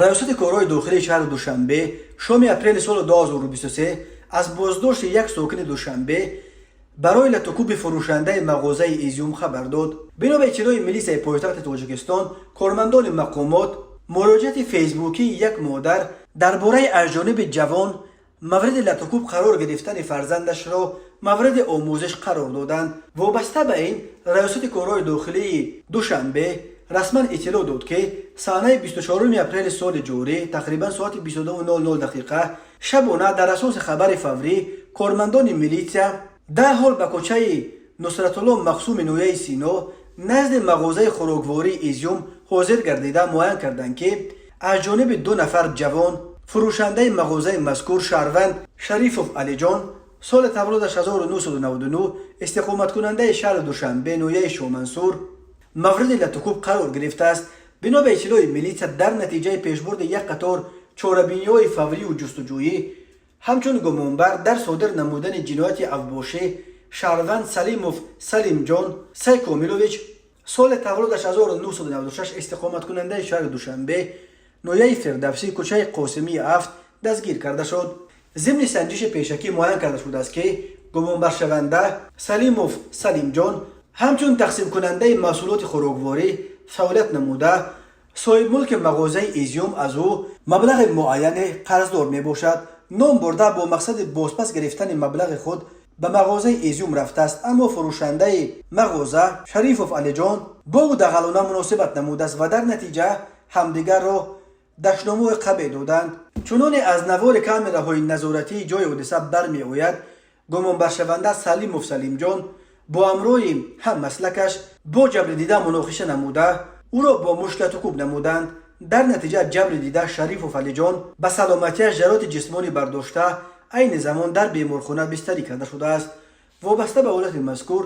Раёсати корҳои дохилии шаҳри Душанбе шоми апрели соли 2023 аз боздошти як сокини Душанбе барои латукуби фурӯшандаи мағозаи «Изюм» хабар дод. Бино ба иттилои милисияи пойтахти Тоҷикистон, кормандони мақомот муроҷиати фейсбукии як модар дар бораи аз ҷониби ҷавон мавриди латукуб қарор гирифтани фарзандашро мавриди омӯзиш қарор доданд. Вобаста ба ин, Раёсати корҳои дохилии Душанбе расман иттилоъ дод, ки санаи 24 апрели соли ҷорӣ, тақрибан соати 22:00 дақиқа шабона, дар асоси хабари фаврӣ кормандони милитсия дарҳол ба кӯчаи Нусратулло Мақсуми ноҳияи Сино, назди мағозаи хӯроквории «Изюм» ҳозир гардида, муайян карданд, ки аз ҷониби ду нафар ҷавон фурӯшандаи мағозаи мазкур, шаҳрванд Шарифов Алиҷон, соли таваллудаш 1999, истиқоматкунандаи шаҳри Душанбе, ноҳияи Шомансур, мавриди латукуб қарор гирифтааст. Бино ба иттилои милитсия, дар натиҷаи пешбурди як қатор чорабиниҳои фаврию ҷустуҷӯӣ, ҳамчун гумонбар дар содир намудани ҷинояти авбошӣ шаҳрванд Салимов Салимҷон Сайкомилович, соли таваллудаш 1996, истиқоматкунандаи шаҳри Душанбе, ноҳияи Фирдавсӣ, кӯчаи Қосимии 7, дастгир карда шуд. Зимни санҷиши пешакӣ муайян карда шудааст, ки гумонбаршаванда Салимов Салимҷон ҳамчун тақсимкунандаи маҳсулоти хӯрокворӣ фаъолият намуда, соҳибмулки мағозаи «Изюм» аз ӯ маблағи муайяне қарздор мебошад. Ном бурда бо мақсади бозпас гирифтани маблағи худ ба мағозаи «Изюм» рафтааст, аммо фурӯшандаи мағоза Шарифов Алиҷон бо ӯ дағалона муносибат намудааст ва дар натиҷа ҳамдигарро дашномҳои қабеҳ доданд. Чуноне аз навори камераҳои назоратии ҷои ҳодиса бармеояд, гумонбаршаванда Салимов Салимҷон бо ҳамроҳи ҳаммаслакаш бо ҷабрдида муноқиша намуда, ӯро бо мушт латукуб намуданд. Дар натиҷа ҷабрдида Шарифов Алиҷон ба саломатиаш ҷароҳати ҷисмонӣ бардошта, айни замон дар беморхона бистарӣ карда шудааст. Вобаста ба ҳолати мазкур,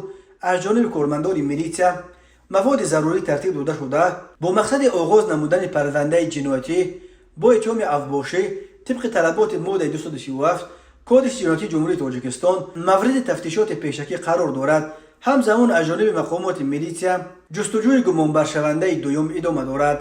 аз ҷониби кормандони милитсия маводи зарурӣ тартиб дода шуда, бо мақсади оғоз намудани парвандаи ҷиноятӣ бо иттиҳоми авбошӣ тибқи талаботи моддаи 237 Кодекси ҷиноятии Ҷумҳурии Тоҷикистон мавриди тафтишоти пешакӣ қарор дорад. Ҳамзамон аз ҷониби мақомоти милитсия ҷустуҷӯи гумонбаршавандаи дуюм идома дорад.